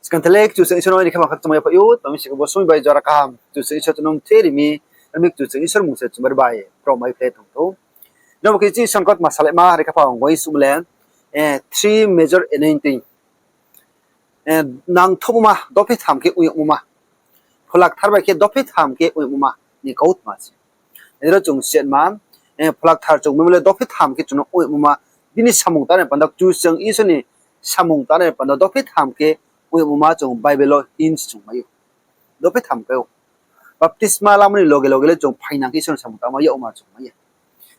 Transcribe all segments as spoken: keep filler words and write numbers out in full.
Skang tele Kchusoyang Isor no aini khaphang khakchangmai yaphaih ou, tma mi sing khe bo somoing bai jora kaham Kchusoyang Isor chung no mtheri mi, ar mi Kchusoyang Isor mung se chung bari bai promo mai phlai tong thou. Nabo khe chini songkot ma salaima, are khaphang uaingsouhmo le, three major anointing. Nangthouhmo ma, dophi tham khe ong yagmo ma. Phola Kthar bai khe dophi tham khe ong yagmo ma ni kautma se. Aro chung siatma, Phola Kthar chung maimo le dophi tham khe chung no ong yagmo ma. Bini samung tanai panda, Kchusoyang Isor ni samung tanai panda dophi tham khe ong yagmo ma chung Bible wo hints chung mai ou. Dophi tham khe ou. Baptisma lamo ni loge loge le chung phainang khe Isor ni samung tangma yagmo ma chung mai ya.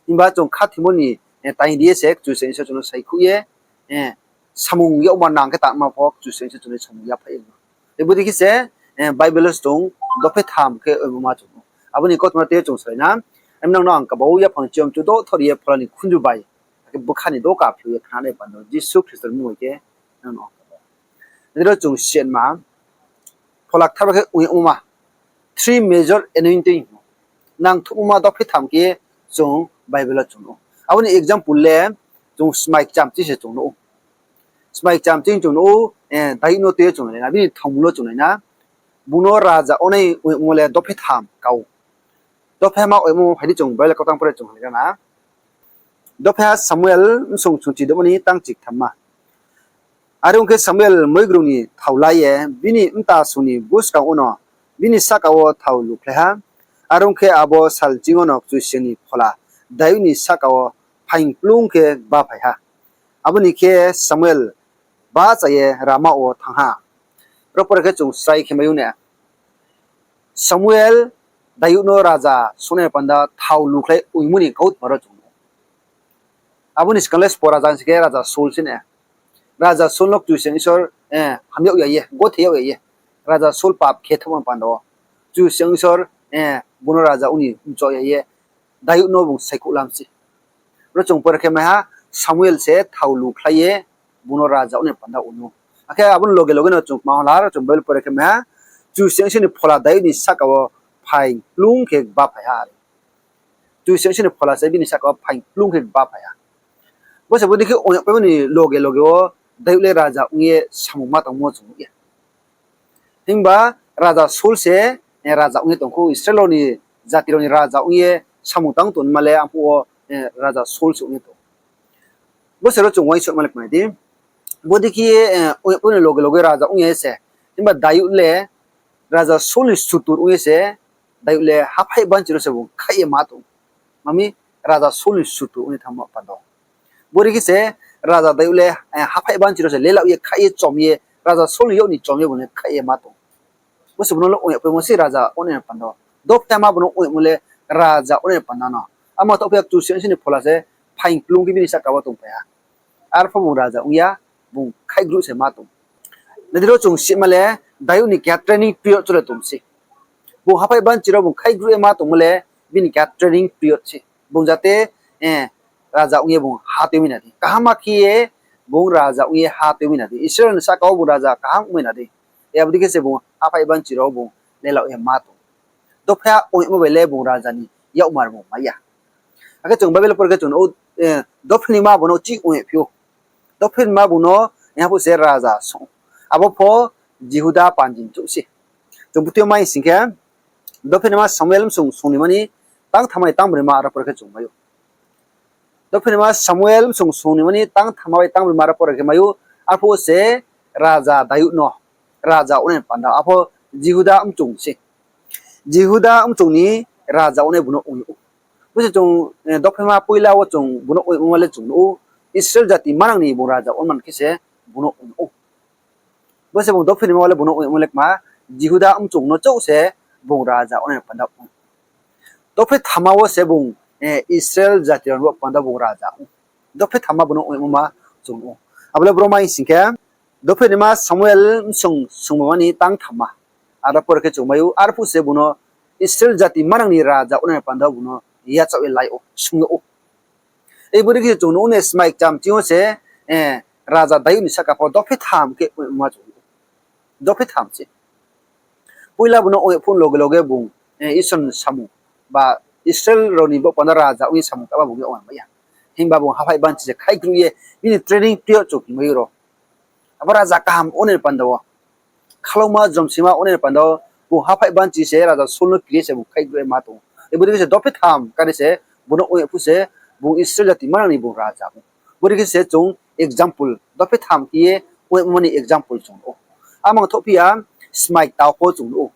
Himba chung khathoimo ni, taing di ye se Kchusoyang Isor chung no saikhouh ye, samung yagmo ma nang khe tangma pho Kchusoyang Isor chung no samung yaphaih ou. Tei bodei khe se, Bible wo chung dophi tham khe ong yagmo ma chung ou. Abo ni kautma tei chung salai na. Ami nang no ang kaba wo yaphang chiyom chudo thor ye phola ni khunju bai, akhe bkha ni doka phiouh ye khnanai panda Jisu Khristo ni mmung bai khe nang no ang kaba. Aro chung siatma, Phola Kthar bai khe ong yagmo ma, three major anointing. Nangthouhmo ma dophi tham khe chung Bible wo chung ou. Abo ni example le chung Smai Kcham ching se chung nuh ou. Smai Kcham ching chung nuh ou, Dayud no tui ye chung nai na, bini thangmul wo chung nai na. Bung no raja ongnai ong yagmo le dophi tham ka ou. Dophi ma ong yagmo phai di chung Bible kautang pore chung nai na. Dophi ha Samuel bsung sungchi douhma ni tang chikthamma. Are ong khe Samuel moigrung ni thao la ye bini mta sung ni buskang wono bini sahka wo thao lukhlai ha. Are ong khe abo sal ching yo no Kchusoyang ni phola Dayud ni sahka wo phaing kplung khe baphai ha. Abo ni khe Samuel bahcha ye Rama wo thanng ha. Ro pore khe chung srai khe mai ou na. Samuel Dayud no raja souhnai panda thao lukhlai ongmo ni kautma ro chung nuh ou. Abo ni skang le sbo raja hing se khe raja Saul se na. Raja Saul no Kchusoyang Isor, ham yag ya ye, gothe yag ya ye, raja Saul pap khe thanngmo panda wo Kchusoyang Isor bung no raja ong ni mcho ya ye Dayud no bung saikhouh lam se. Ro chung pore khe mai ha, Samuel se thao lukhlai ye bung no raja ongnai panda ong ou. Akhe abo ni loge loge no chung kma hala, ro chung Bible pore khe mai ha, Kchusoyang Isor ni phola Dayud ni sahka wo phaing kplung khe baphai ha. Kchusoyang Isor ni phola se bini sahka wo phaing kplung khe baphai ha. Bo se bodei khe ong yagpaimo ni loge loge wo Dayud le raja ong ye samung ma tangmo chung nuh ya. Himba raja Saul se raja ong ye tong khou, Israel rao ni jati rao ni raja ong ye samung tang tongma le arphuh wo raja Saul se ong ye tong. Bo se ro chung uaingsouhma le kmai di. Bodei khe ong yagpaimo ni loge loge raja ong ye se. Himba Dayud le raja Saul ni sutur ong ye se, Dayud le haphaih banchi ro se bung khaih ye ma tong. Mami raja Saul ni sutur ong ye thanngmo panda. Bodei khe se raja Dayud le haphaih banchi ro se lelao ye khaih ye chom ye, raja Saul ni yak ni chom ye bung le khaih ye ma tong. Bo se bung no le ong yagpaimo se raja ongnai panda. Dophi ma bung no ong yagmo le raja ongnai panda no. Ama tophi ya Kchusoyang Isor ni phola se phaing kplung khe bini sahka wo tongphai ha. Arpho bung raja ong ya, bung khaihgruh se ma tong. Nai di ro chung sima le, Dayud ni keha training period chole tong se. Bung haphaih banchi ro bung khaihgruh ye ma tongmo le, bini keha training period se. Bung jate raja ong ye bung ha tuimai na di. Kaham ma khe ye bung raja ong ye ha tuimai na di. Israel ni sahka wo bung raja kaham ongmai na di. Abo dei khe se bung haphaih banchi ro bung lelao ye ma tong. Dophi ha ong yagmo bai le bung raja ni yakmar bung mai ya. Akhe chung Bible pore khe chung nuh ou, dophi ni ma bung no chih ong ye phi ou. Dophi ni ma bung no, arphuh se raja song. Abo pho Jihuda panji chouh se. Chung butui yo mai sing khe, dophi ni ma Samuel bsung sung ni ma ni tang thamma bai tang broi ma aro pore khe chung mai ou. Dophi ni ma Samuel bsung sung ni ma ni tang thamma bai tang broi ma aro pore khe mai ou, arphuh se raja Dayud no raja ongnai panda, arphuh Jihuda mchung se. Jihuda mchung ni raja ongnai bung no ong yag ou. Bo se chung, dophi ma poila wo chung bung no ong yagmo ma le chung nuh ou, Israel jati manang ni bung raja ongman khe se bung no ong yag ou. Bo se bung dophi ni ma le bung no ong yagmo le kma, Jihuda mchung no chouh se bung raja ongnai panda ong. Dophi thamma wo se bung, Israel jati rao ni bo panda bung raja ong. Dophi thamma bung no ong yagmo ma chung nuh ou. Abo le bro mai sing khe, dophi ni ma Samuel bsung sung ni ma ni tang thamma. Aro pore khe chung mai ou, arphuh se bung no Israel jati manang ni raja ongnai panda bung no yachaoh ye lai ou, sung yag ou. Bodei khe chung nuh ou ne, Smai Kcham ching yo se, raja Dayud ni sahka pho dophi tham khe ong yagmo ma chung nuh ou. Dophi tham se. Poila bung no ong yag phuh loge loge bung, Isor ni samung, ba Israel rao ni bo panda raja ong ye samung tangma bung yak ong mai ya. Himba bung haphaih banchi se khaihgruh ye, bini training period chung hingmai ou ro. Abo raja kaham ongnai panda wo. Khlauma jromsima ongnai ni panda wo, bung haphaih banchi se raja Saul no kri ye se bung khaihgruh ye ma tong ou. Bodei khe se dophi tham kari se, bung no ong ye phu se, bung Israel jati manang ni bung raja ou. Bodei khe se chung example, dophi tham khe ye ong ye ma ni example chung nuh ou. Amang thohphi ya, smai kta wo pho chung nuh ou.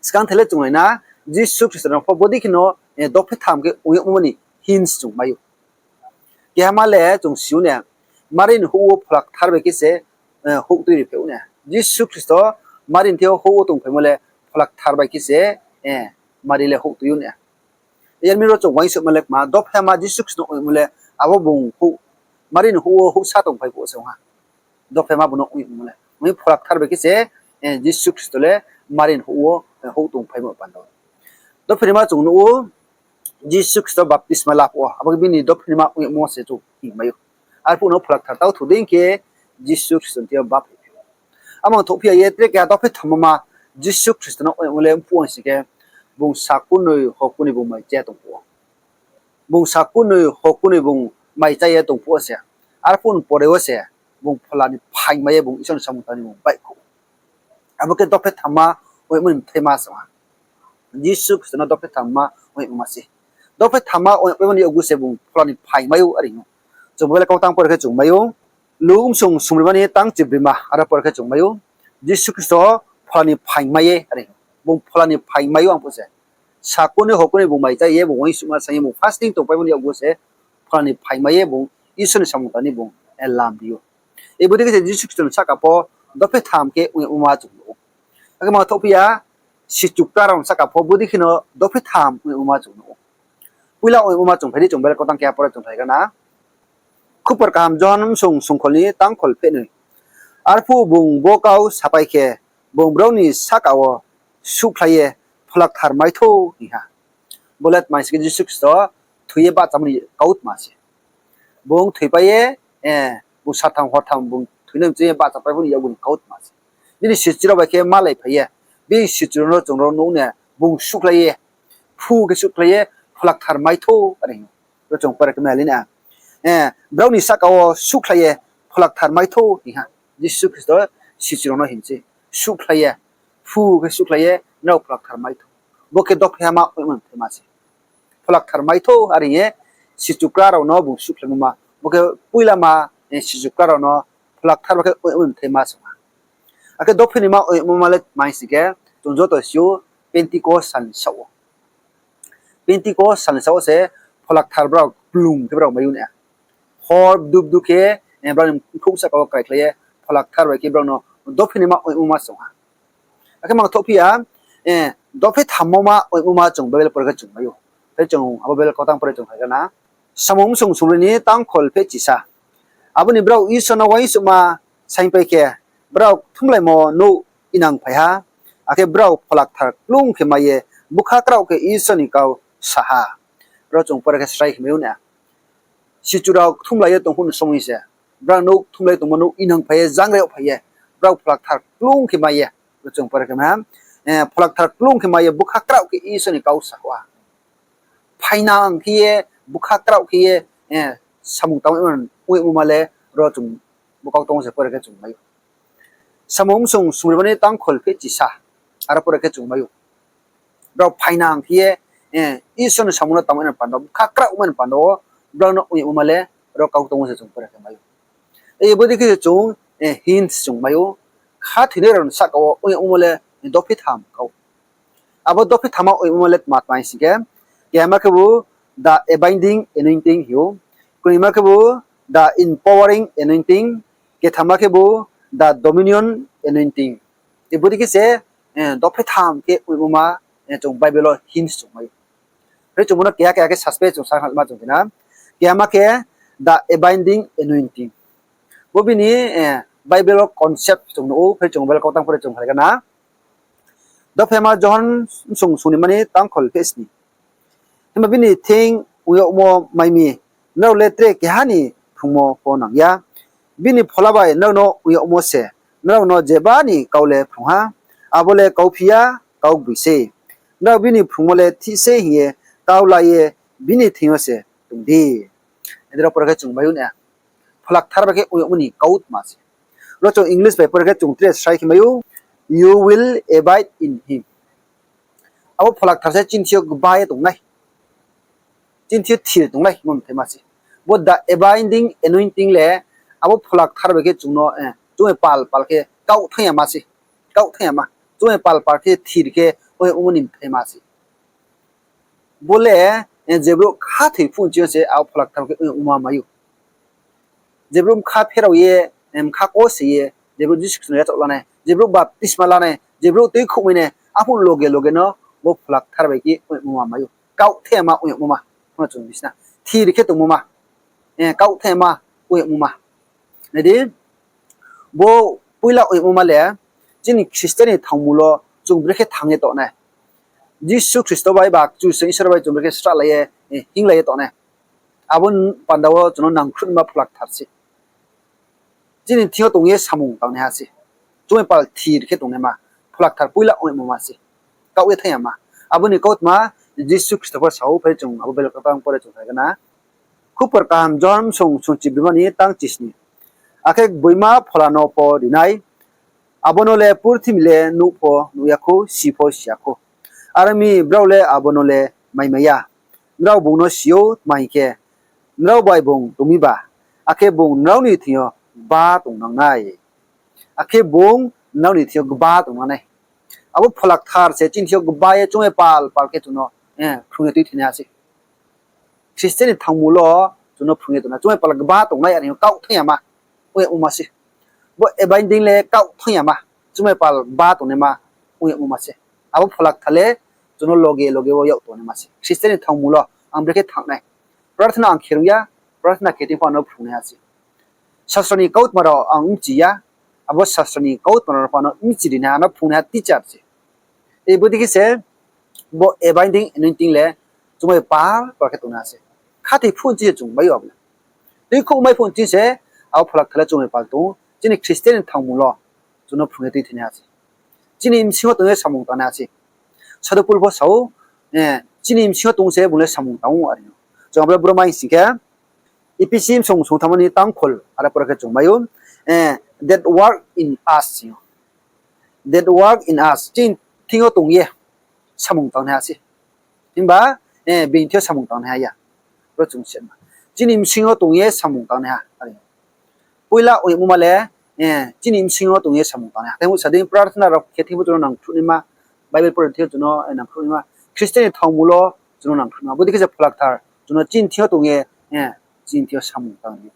Skang the le chung nai na, Jisu Khristo no pho bodei kheno dophi tham khe ong ye ma ni hints chung mai ou. Kehama le chung si ou na, Mari ni houh wo Phola Kthar bai khe se houh tui ri phe ou na. Jisu Khristo Mari ni thing yo houh wo tongphaimo le Phola Kthar bai khe se Mari le houh tui ou na. Yar mi ro chung uaingsouhma le kma, dophi ma Jisu Khristo no ong ye mo le, abo bung, Mari ni houh wo houhsa tongphai phuh se ong ha. Dophi ma bung no ong ye mo le, ong ye Phola Kthar bai khe se Jisu Khristo le Mari ni houh wo houh tongphaimo panda wo. Dophi ni ma chung nuh ou, Jisu Khristo baptisma la phuh wo, abo khe bini dophi ni ma ong ye mo se chung hing mai ou. Arphuh no Phola Kthar tau thu dei khe Jisu Khristo ni thing yo baptisma phi ou. Amang thohphi ya ye tre keha dophi thammo ma Jisu Khristo no ong ye mo le phuh wo sing khe, bung sa kunoi ho kunoi bung mai chá ye tong phuh wo. Bung sa kunoi ho kunoi bung mai chá ye tong phuh wo se. Arphuh ni pore wo se, bung Phola ni phaingmai ye bung Isor ni samung tang ni bung baihkhouh ou. Abo khe dophi thamma ong ye mo ni bthaima se ong ha. Jisu Khristo no dophi thamma ong ye ma se. Dophi thamma ong ye mo ni yakgu se bung Phola ni phaingmai ou are ou. Chung Bible kautang pore khe chung mai ou. Luk bsung sungrima ni tang chibrima, aro pore khe chung mai ou. Jisu Khristo Phola ni phaingmai ye are ou. Bung Phola ni phaingmai ou ang phuh se. Sa kunoi ho kunoi bung mai chá ye, bung uaingsouhma saing ye, bung fasting tongpaimo ni yakgu se Phola ni phaingmai ye bung Isor ni samung tang ni bung lam ri ou. Bodei khe se Jisu Khristo ni sahka pho dophi tham khe ong ye ma chung nuh ou. Akhe ma thohphi ya, sichu kra rao ni sahka pho bodei kheno dophi tham ong ye ma chung nuh ou. Poila ong ye ma chung phai di, chung Bible kautang keha pore chung phaikha na. Khupor kaham Johon bsung sungkhol ni tangkhol pheh noi. Arphuh bung bo kau sapai khe, bung brao ni sahka wo suhkhlai ye, Phola Kthar mai thou hing ha. Bo le tma sing khe Jisu Khristo thoi ye bahchamo ni kautma se. Bung thoipai ye, bung satham hortham bung thoinai mching ye bahchapai phuh ni yakgu ni kautma se. Bini sichu rao bai khe malaiphai ye, bini sichu rao no chung rao nuh ne, bung suhkhlai ye, phu khe suhkhlai ye, Phola Kthar mai thou are hing ou. Ro chung pore khe mai le na, brao ni sahka wo suhkhlai ye, Phola Kthar mai thou hing ha. Jisu Khristo sichu rao no hing se, suhkhlai ye, phu khe suhkhlai ye, nrao Phola Kthar mai thou. Bo khe dophi ma ong ye mo ni bthaima se. Phola Kthar mai thou are hing ye, sichu kra rao no bung suhkhlaimo ma. Bo khe poila ma, sichu kra rao no Phola Kthar bai khe ong ye mo ni bthaima se ong ha. Akhe dophi ni ma ong ye ma le tma sing khe, chung joto si ou, Pentecost sal ni saoh wo. Pentecost sal ni saoh wo se Phola Kthar brao kplung khe brao mai ou na. Hor bdu bdu khe, brao ni mkhrouh sahka wo kraikhlai ye, Phola Kthar bai khe brao no dophi ni ma ong ye ma se ong ha. Akhe ma thohphi ya, dophi thammo ma ong ye ma chung Bible pore khe chung mai ou. Phai chung abo Bible kautang pore chung phaikha na. Samung bsung sungroi ni tangkhol pheh chisa. Abo ni brao Isor no uaingsouhma saingpai khe, brao kthumlaimo nouh inang phai ha. Akhe brao Phola Kthar kplung khe mai ye, bkha kraoh khe Isor ni kau sa ha. Ro chung pore khe srai khe mai ou na. Sichu rao kthumlai ye tong phuh ni somoi se, brao nouh kthumlai tongmo nouh inang phai ye, jangre yag phai ye, brao Phola Kthar kplung khe mai ye, ro chung pore khe mai ha, Phola Kthar kplung khe mai ye bkha kraoh khe Isor ni kau sa ha. Phainang khe ye, bkha kraoh khe ye, samung tang ong ye mo ma le, ro chung bo kautang wo se pore khe chung mai ou. Samung bsung sungrima ni tangkhol pheh chisa, aro pore khe chung mai ou. Brao phainang khe ye, Isor ni samung no tang ye ni panda wo, bkha kraoh mai ni panda wo, brao no ong ye mo ma le, ro kautang wo se chung pore khe mai ou. Bodei khe se chung, hints chung mai ou. Khathoinai rao ni sahka wo ong ye mo ma le, dophi tham kau. Abo dophi thamma ong ye ma le tma tma sing khe, kehama khebu the abiding anointing hing ou, knoima khebu the empowering anointing, kethamma khebu the dominion anointing. Bodei khe se, dophi tham khe ong ye ma, chung Bible wo hints chung mai ou. Phai chung bo no keha keha khe suspect chung sa ma chung khe na. Kehama khe the abiding anointing. Bo bini, Bible wo concept chung nuh ou, phai chung Bible kautang pore chung phaikha na. Dophi ma Johon bsung sungnima ni tangkhol pheh sni. Himba bini thing ong yagmo mai mi, nrao le tre keha ni phrungmo pho nang ya. Bini Phola bai nrao no ong yagmo se, nrao no jeba ni kau le phrung ha. Abo le kauphi ya, kaugboi sei. Nrao bini phrungmo le thih sei hing ye kau la ye bini thing yo se tong di. Ede ro pore khe chung mai ou na. Phola Kthar bai khe ong yagmo ni kautma se. Ro chung English bai pore khe chung tre srai khe mai ou, You will abide in him. Abo Pholakthar se chini thing yo gba ye tongnai. Chini thing yo thir tongnai hingmo mthaima se. Bo the abiding anointing le abo Pholakthar bai khe chung no, chung bai pal pal khe kaoh thanng yama se. Kaoh thanng yama. Chung bai pal pal khe thir khe ong yagmo ni mthaima se. Bo le, je brouh khathoi phuh nching yo se abo Pholakthar khe ong yagmo ma mai ou. Je brouh bkha pherao ye, bkha kose ye, je brouh Jisu Khristo no yachaoh lanai, je brouh baptisma lanai, je brouh tuikhouhmai nai, arphuh loge loge no bo Pholakthar bai khe ong yagmo ma mai ou. Kaoh thanng yama ong yagmo ma. Chung bisna thir khe tongmo ma. Kaoh thanng yama ong yagmo ma. Nai di, bo poila ong yagmo ma le, chini Christian ni thangmul wo chung brekhe thanng ye tongnai. Jisu Khristo bai ba Kchusoyang Isor bai chung brekhe srahlai ye, hinglai ye tongnai. Abo ni panda wo chung no nangkhruhma Pholakthar se. Chini thing yo tong ye samung tangnaiha se. Chung bai pal thir khe tongnaima, Pholakthar poila ong yagmo ma se. Kaoh ye thanng yama. Abo ni kautma Jisu Khristo pho sa ou, phai chung abo Bible kautang pore chung khaigana. Khupor kaham Johon song sungchi brima ni tang chisni. Akhe gboima phola no pho ri nai. Abo no le purthimbi le nuh pho nuh ya khou, si pho si ya khou. Are ong mi, brao le abo no le maimai ya. Nrao bung no si ou, tma hing khe, nrao bai bung tong mi ba, akhe bung nrao ni thing yo gba tongnang nai. Akhe bung nrao ni thing yo gba tongnang nai. Abo Pholakthar se chini thing yo gba ye chung bai pal pal khe chung no phrung ye tuithenaiha se. Christian ni thangmul wo chung no phrung ye tongnai, chung bai pal gba tongnai, are ong kaoh thanng yama ong yagmo ma se. Bo abiding le kaoh thanng yama, chung bai pal gba tongnaima ong yagmo ma se. Abo Pholakthar le chung no loge loge wo yag tongnaima se. Christian ni thangmul wo ang brekhe thanng nai. Prarthana ang khe rung ya, prarthana khe thing pho ang no phrungnaiha se. Sastro ni kautma rao ang mchi ya, abo sastro ni kautma rao pho ang no mchi ri nai, ang no phrungnaiha teacher se. Bodei khe se bo abiding anointing le chung bai pal pal khe tongnaiha se. Khathoi phuh nching se chung mai ou abo le. Tuikhouh mai phuh nching se abo Pholakthar le chung bai pal tong ou, chini Christian ni thangmul wo chung no phrung ye tuithenaiha se. Chini bsing yo tong ye samung tangnaiha se. Sadhu Pol pho sa ou, chini bsing yo tong se bung le samung tang ou are. Chung abo le bro mai sing khe, Ephesi song sungtham ni tangkhol, are pore khe chung mai ou, that work in us, that work in us, chini thing yo tong ye samung tangnaiha se. Himba, bini thing yo samung tangnaiha ya. Ro chung sima. Chini bsing yo tong ye samung tangnaiha. Poila ong yagmo ma le, chini bsing yo tong ye samung tangnaiha. Tei bo sa dei prarthana rao khe thing pho chung no nangkhruh naima, Bible pore thing yo chung no nangkhruh naima, Christian ni thangmul wo chung no nangkhruh naima. Bodei khe se Pholakthar chung no chini thing yo tong ye, chini thing yo samung tang ou.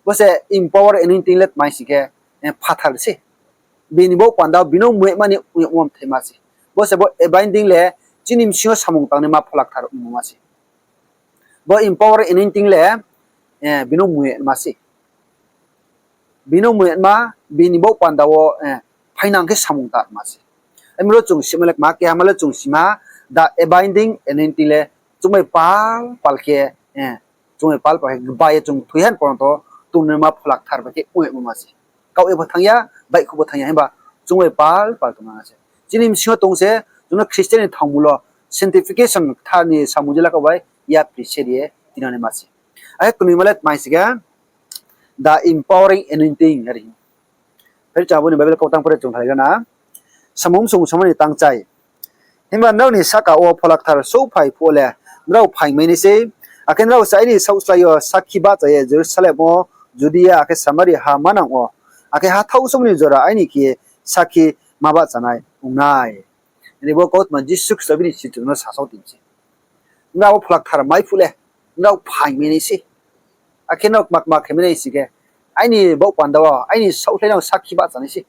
Bo se empower anointing le tma sing khe, phathar se. Bini baoh panda wo bini mui mani ong yagmo mthaima se. Bo se bo abiding le chini bsing yo samung tangnaima Pholakthar ongmo ma se. Bo empower anointing le, bini mui ma se. Bini mui ma, bini baoh panda wo, phainang khe samung tangma se. Ami ro chung sima le kma, kehama le chung sima, the abiding anointing le chung bai pal pal khe, chung bai pal pal khe gba ye chung thoi han porjonto tongnaima Pholakthar bai khe ong yagmo ma se. Kaoh ye pho thanng ya, baihkhouh pho thanng ya, himba chung bai pal pal tongnang se. Chini bsing yo tong se, chung no Christian ni thangmul wo sanctification kthar ni samung jila kau bai yapri se ri ye tinang naima se. Akhe knoima le tma sing khe, the empowering anointing are. Phai chung abo ni Bible kautang pore chung khlai gana. Samung sung sama ni tangchai. Himba nrao ni sahka wo Pholakthar souhphai phuh wo le, nrao phaingmai nai sei, akhe nrao se aini saohslái yo sakhi bahcha ye Jerusalem wo, Judia, akhe Samaria ha manang wo, akhe ha thaohsomo ni jora aini khe sakhi ma bahchanai ong nai. Hini bo kautma Jisu Khristo bini sichu no sasao tong se. Nrao abo Pholakthar mai phuh le, nrao phaingmai nai sei. Akhe nrao kma kma khe mai nai sing khe, aini baoh panda wo, aini saohslái no sakhi bahcha nai sei.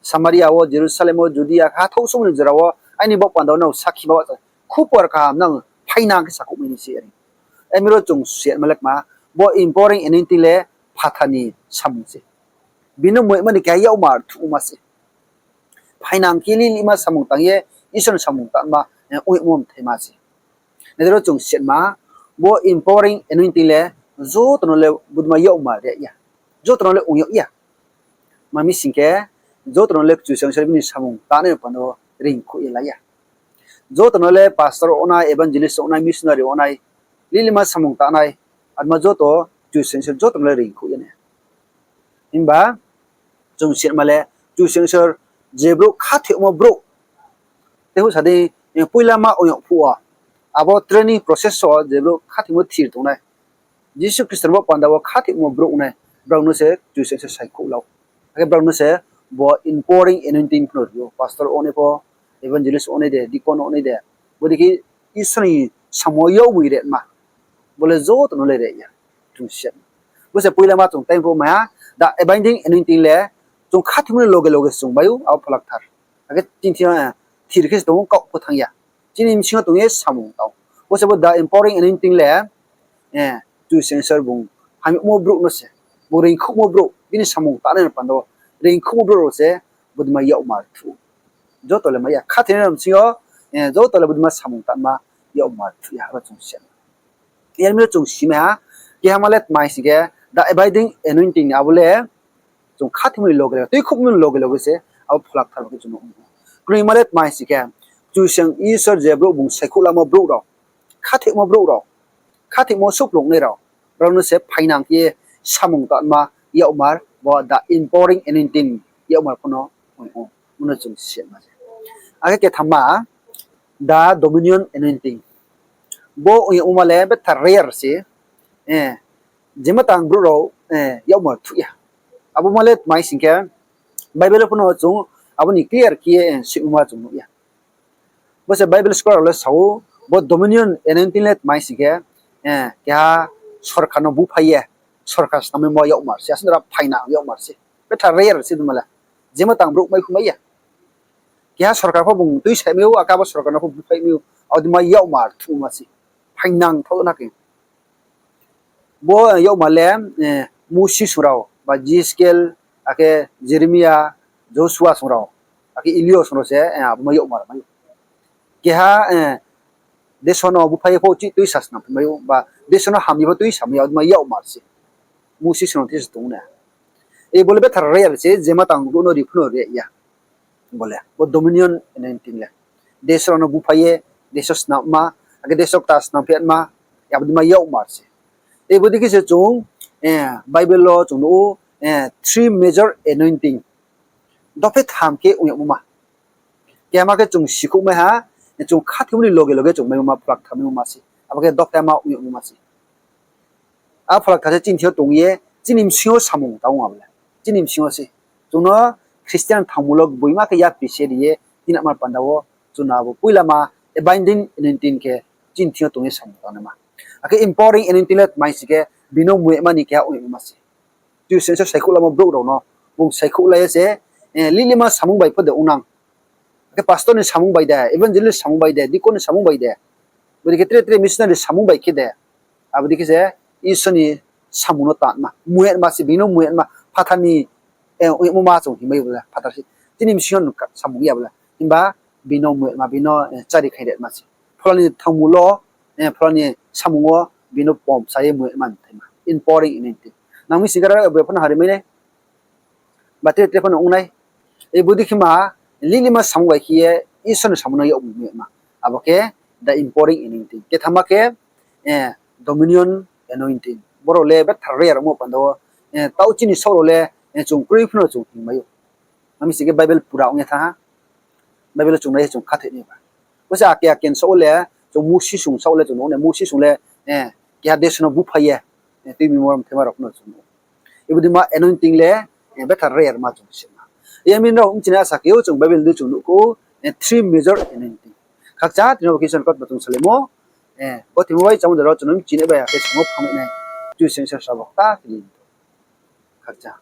Samaria wo, Jerusalem wo, Judia, ha thaohsomo ni jora wo, aini baoh panda wo nrao sakhi bahcha. Khupor kaham nang phainang khe sakhouh mai nai sei are. Ami ro chung sima le kma, bo empowering anointing le phathar ni samung se. Bini mui mani keha yakmar thuhma se. Phainang khe lilima samung tang ye, Isor ni samung tangma, ong yagmo mthaima se. Nai di ro chung sima, bo empowering anointing le joto no le budma yakmar ri ya. Joto no le ong yag ya. Tma mi sing khe, joto no le Kchusoyang Isor bini samung tangnai panda wo reingkhouh ye la ya. Joto no le pastor ong nai, evangelist ong nai, missionary ong nai, lilima samung tangnai, atma joto Kchusoyang Isor joto no le reingkhouh ye nai. Himba chung sitma le, Kchusoyang Isor je brouh khathoimo brouh, tei phuh sa di, poilama ong yag phuh wo, abo training process wo je brouh khathoimo thir tongnai, Jisu Khristo ni bo panda wo khathoimo brouh nai, brao no se Kchusoyang Isor saikhouh la ou. Akhe brao no se bo empowering anointing phno ri ou, pastor ong nai pho, evangelist ong nai de, deacon ong nai de, bodei khe Isor ni samung wo yagmoi retma, bo le joto no le re ya. Chung si ya. Bo se poilama chung time pho mai ha, the abiding anointing le chung khathoimo ni loge loge se chung mai ou, abo Pholakthar. Akhe chini thing yo, thir khe se tong ou, kaoh pho thanng ya. Chini bsing yo tong ye samung tang ou. Bo se bo the empowering anointing le, Kchusoyang Isor bung hamyagmo brouh no se, bung reingkhouhmo brouh, bini samung tangnai ni panda wo reingkhouhmo brouh rao se bodei ma yakmar thuh ou. Joto le mai ya, khathoinai rao bsing yo, joto le bodei ma samung tangma yakmar thuh ya, abo chung si ya. Yar mi no chung si mai ha, kehama le tma hing sing khe, the abiding anointing ni abo le, chung khathoimo ni loge loge, tuikhouhmo ni loge loge se abo Pholakthar bo khe chung nuh ou. Kroima le tma hing sing khe, Kchusoyang Isor je brouh bung saikhouh lamo brouh rao, khathoimo brouh rao, khathoimo suhplungnai rao, brao no se phainang khe samung tangma yakmar, bo the empowering anointing yakmar phno ong ou, bo no chung si ya ma se. Akhe kethamma, the dominion anointing. Bo ong yagmo ma le betha rare se, jema tang brouh rao yakmar thuh ya. Abo ma le tma hing sing khe, Bible phno chung abo ni clear khe ye simo ma chung nuh ya. Bo se Bible scholar rao le sa ou, bo dominion anointing le tma hing sing khe, keha sorkar no buphai ye, sorkar snammaimo yakmar se, asuh dara phainang yakmar se. Betha rare se duma le. Jema tang brouh mai phu mai ya. Keha sorkar pho bung tuisaih mai ou, akhe abo sorkar no pho buphai mai ou, abo dei ma yakmar thuh ma se. Phainang thaoh na khe. Bo yakmar le, Musi song rao, ba Jiskel, akhe Jeremia, Josua song rao, akhe Elio song rao se, abo ma yakmar mai ou. Keha, deso no buphai ye pho chih tuisa snam phi mai ou, ba deso no ham ye pho tuisa mai ou, abo dei ma yakmar se. Musi song rao thing se tong na. Bo le betha rare se, jema tang brouh no ri phno ri ya. Bo le, bo dominion anointing le. Deso rao no buphai ye, deso snamma, akhe deso kta snam phi ma, abo dei ma yakmar se. Bodei khe se chung, Bible wo chung nuh ou, three major anointing. Dophe tham khe ong yagmo ma. Kehama khe chung sikhouh mai ha, chung khathoimo ni loge loge chung maimo ma, Pholakthar maimo ma se. Abo khe dophe ma ong yagmo ma se. A Pholakthar se chini thing yo tong ye, chini bsing yo samung tang ou abo le. Chini bsing yo se. Chung no Christian thangmo lo gboima khe yapri se ri ye, tinama panda wo, chung no abo poilama, abiding anointing khe, chini thing yo tong ye samung tangnaima. Akhe empowering anointing le tma hing sing khe, bini muhma ni keha ong yagmo ma se. Kchusoyang Isor saikhouh lamo brouh rao no, bung saikhouh la ye se, lilima samung bai pho de ong nang. Akhe pastor ni samung bai de, evangelist ni samung bai de, deacon ni samung bai de, bodei khe tre tre missionary ni samung bai khe de, abo dei khe se Isor ni samung no tangma, muhma se, bini muhma, phathar ni, ongmo ma chung hingmai ou bo le, phathar se. Chini bsing yo samung ya bo le. Himba bini muhma, bini chári khaire ma se. Phola ni thangmo lo, phola ni samung wo bini pom sa ye muhma ni thaima. Empowering anointing. Nang mi sing khe abo phano hari mai nai. Ba tre tre phano ong nai. Bodei khe ma, lilima samung bai khe ye, Isor ni samung no yagmai ma. Abo khe, the empowering anointing. Kethamma khe, dominion anointing. Boro le betha rare ongmo panda wo, taoh chini saoh rao le, chung kroi phano chung hingmai ou. Nang mi sing khe Bible pura ong ye thanng ha. Bible chung nai ye chung khathoi nai ba. Bo se ake ake ni saoh le, chung Musi song saoh le chung nuh ou, Musi song le, keha deso no buphai ye, tuimimo mthaima rao phano chung nuh ou. Bodei ma anointing le, betha rare ma chung sima. Yar mi nrao mchinai asa khe ou chung Bible di chung nuh khou, three major anointing. Khakchang tini bo khe Isor ni kautma chung salaimo, bo tini bai chámo de rao chung no mchinai bai akhe samo phamai nai. Kchusoyang Isor sabo kta khe di. Khakchang.